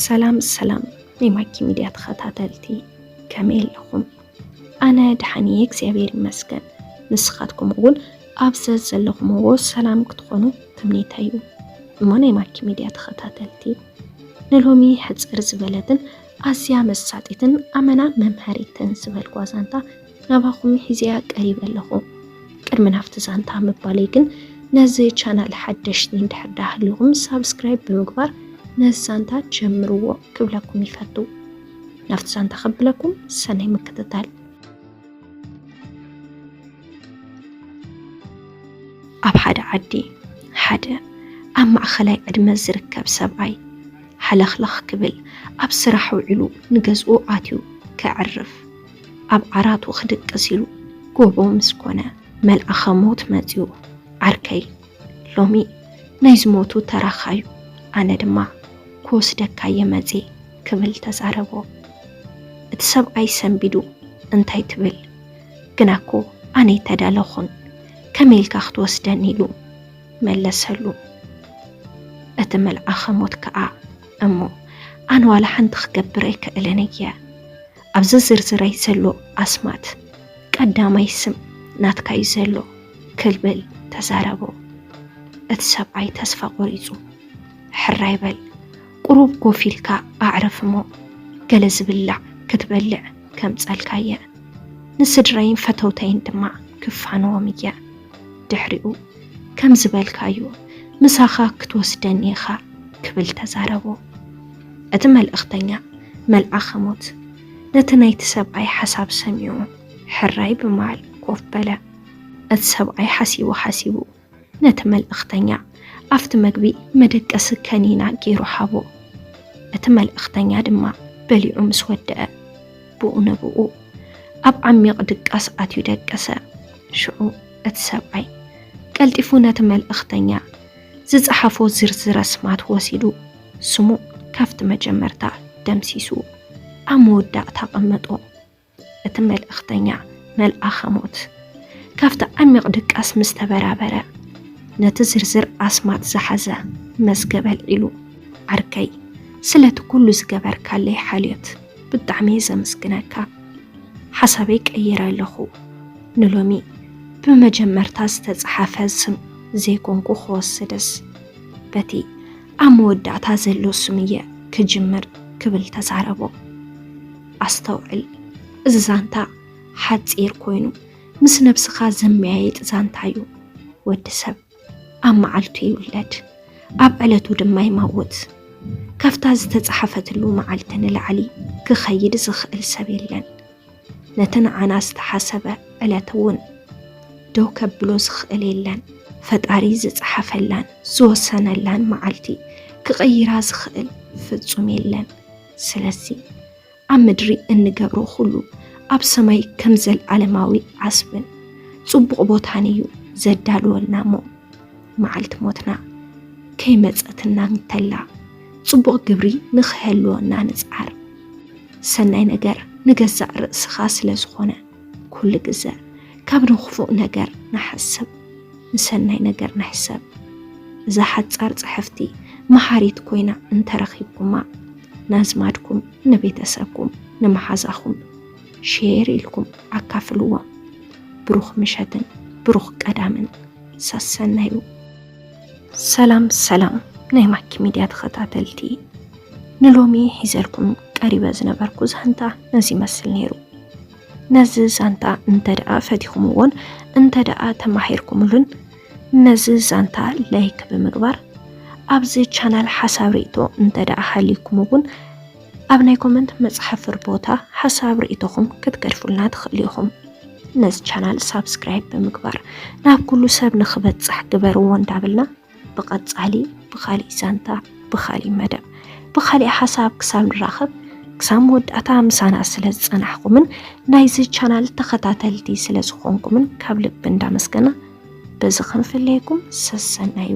ሰላም ሰላም ናይ ማኪ ሚድያ ተኸታተልቲ፣ ከመይ ኣለኹም? ኣነ ደሓን እየ እግዚኣብሔር ይመስገን። ንስኻትኩም እውን ኣብ ዘዘለኹምዎ ሰላም ክትኾኑ ትምኒተይ እዩ። እሞ ናይ ማኪ ሚድያ ተኸታተልቲ፣ ንሎሚ ሕፅር ዝበለትን ኣዝያ መሳጢትን ኣመና መምሃሪትን ዝበልኳ ዛንታ ናባኹም ሒዘያ ቀሪበ ኣለኹ። ቅድሚ ናብቲ ዛንታ ምባለይ ግን ነዚ ቻናል ሓደሽቲ እንድሕር ዳሃሊኹም ሳብስክራይብ ብምግባር ነዚ ዛንታ ጀምርዎ ክብለኩም ይፈቱ። ናብቲ ዛንታ ከብለኩም ሰናይ ምክትታል። ኣብ ሓደ ዓዲ ሓደ ኣብ ማእኸላይ ዕድመ ዝርከብ ሰብኣይ ሓለኽለኽ ክብል ኣብ ስራሕ ውዒሉ ንገዝኡ ኣትዩ ከዕርፍ ኣብ ዓራቱ ክድቅስ ኢሉ ጎቦ ምስ ኮነ መልኣኸ ሞት መፂኡ፣ ዓርከይ ሎሚ ናይ ዝሞቱ ተራኻዩ፣ ኣነ ድማ ክወስደካ እየ መፂ ክብል ተዛረቦ። እቲ ሰብኣይ ሰንቢዱ እንታይ ትብል? ግና እኮ ኣነ ኣይተዳለኹን፣ ከመይ ኢልካ ክትወስደኒ ኢሉ መለሰሉ። እቲ መልኣኸ ሞት ከኣ እሞ ኣነ ዋላ ሓንቲ ክገብር ኣይክእልን እየ። ኣብዚ ዝርዝረይ ዘሎ ኣስማት ቀዳማይ ስም ናትካ እዩ ዘሎ ክብል ተዛረቦ። እቲ ሰብኣይ ተስፋ ቆሪጹ ሕራይ በል፣ ቁሩብ ኮፍ ኢልካ ኣዕርፍ እሞ ገለ ዝብላዕ ክትበልዕ ከምጸልካ እየ። ንስድረይን ፈተውተይን ድማ ክፋንዎም እየ። ድሕሪኡ ከም ዝበልካዮ ምሳኻ ክትወስደኒ ኢኻ ክብል ተዛረቦ። እቲ መልእኽተኛ መልኣኸ ሞት ነቲ ናይቲ ሰብኣይ ሓሳብ ሰሚዑ ሕራይ ብምባል ኮፍ በለ። እቲ ሰብኣይ ሓሲቡ ሓሲቡ ነቲ መልእኽተኛ ኣብቲ መግቢ መደቀሲ ከኒና ገይሩ ሃቦ። እቲ መልእኽተኛ ድማ በሊዑ ምስ ወደአ ብኡ ንብኡ ኣብ ዓሚቕ ድቃስ ኣትዩ ደቀሰ። ሽዑ እቲ ሰብኣይ ቀልጢፉ ነቲ መልእኽተኛ ዝጸሓፎ ዝርዝር ኣስማት ወሲዱ ስሙ ካብቲ መጀመርታ ደምሲሱ ኣብ መወዳእታ ኣቐመጦ። እቲ መልእኽተኛ መልኣኸ ሞት ካብቲ ዓሚቕ ድቃስ ምስ ተበራበረ ነቲ ዝርዝር ኣስማት ዝሓዘ መዝገብ ኣልዒሉ፣ ዓርከይ ስለቲ ኩሉ ዝገበርካለይ ሓልዮት ብጣዕሚ እየ ዘመስግነካ። ሓሳበይ ቀይረ ኣለኹ። ንሎሚ ብመጀመርታ ዝተጸሓፈ ስም ዘይኮንኩ ክወስድስ በቲ ኣብ መወዳእታ ዘሎ ስም እየ ክጅምር ክብል ተዛረቦ። ኣስተውዕል፣ እዚ ዛንታ ሓጺር ኮይኑ ምስ ነብስኻ ዘመያየጥ ዛንታ እዩ። ወዲ ሰብ ኣብ መዓልቱ ይውለድ፣ ኣብ ዕለቱ ድማ ይመውት። ካብታ ዝተጻሓፈትሉ መዓልቲ ንላዕሊ ክኸይድ ዝኽእል ሰብ የለን። ነቲ ንዓና ዝተሓሰበ ዕለት እውን ደው ከብሎ ዝኽእል የለን። ፈጣሪ ዝጸሓፈላን ዝወሰነላን መዓልቲ ክቕይራ ዝኽእል ፍጹም የለን። ስለዚ ኣብ ምድሪ እንገብሮ ኩሉ ኣብ ሰማይ ከም ዘልዓለማዊ ዓስብን ጽቡቕ ቦታን እዩ ዘዳልወልና እሞ፣ መዓልቲ ሞትና ከይመጸትና እንተላ ጽቡቕ ግብሪ ንኽህልወና ንጽዓር። ሰናይ ነገር ንገዛእ ርእስኻ ስለ ዝኾነ፣ ኩሉ ግዘ ካብ ንኽፉእ ነገር ንሓስብ፣ ንሰናይ ነገር ንሕሰብ። እዛ ሓጻር ጽሕፍቲ መሃሪት ኮይና እንተረኺብኩማ፣ ናዝማድኩም፣ ንቤተሰብኩም፣ ንመሓዛኹም ሼር ኢልኩም ኣካፍልዎም። ብሩኽ ምሸትን ብሩኽ ቀዳምን ሰሰናዩ። ሰላም ሰላም ናይ ማኪ ሚድያ ተኸታተልቲ፣ ንሎሚ ሒዘልኩም ቀሪበ ዝነበርኩ ዛንታ ነዚ ይመስል ነይሩ። ነዚ ዛንታ እንተ ደኣ ፈቲኹምዎን እንተ ደኣ ተማሂርኩምሉን፣ ነዚ ዛንታ ላይክ ብምግባር፣ ኣብዚ ቻናል ሓሳብ ርእይቶ እንተ ደኣ ሃልይኩም እውን ኣብ ናይ ኮመንት መጽሓፍር ቦታ ሓሳብ ርእይቶኹም ክትገድፉልና ትኽእሉ ኢኹም። ነዚ ቻናል ሳብስክራይብ ብምግባር ናብ ኩሉ ሰብ ንኽበጽሕ ግበርዎ እንዳበልና፣ ብቐጻሊ ብኻሊእ ዛንታ፣ ብኻሊእ መደብ፣ ብኻሊእ ሓሳብ ክሳብ ንራኸብ፣ ክሳብ መወዳእታ ምሳና ስለ ዝጸናሕኩምን ናይዚ ቻናል ተኸታተልቲ ስለ ዝኾንኩምን ካብ ልቢ እንዳመስገና፣ በዚ ክንፍለየኩም ሰሰናዩ።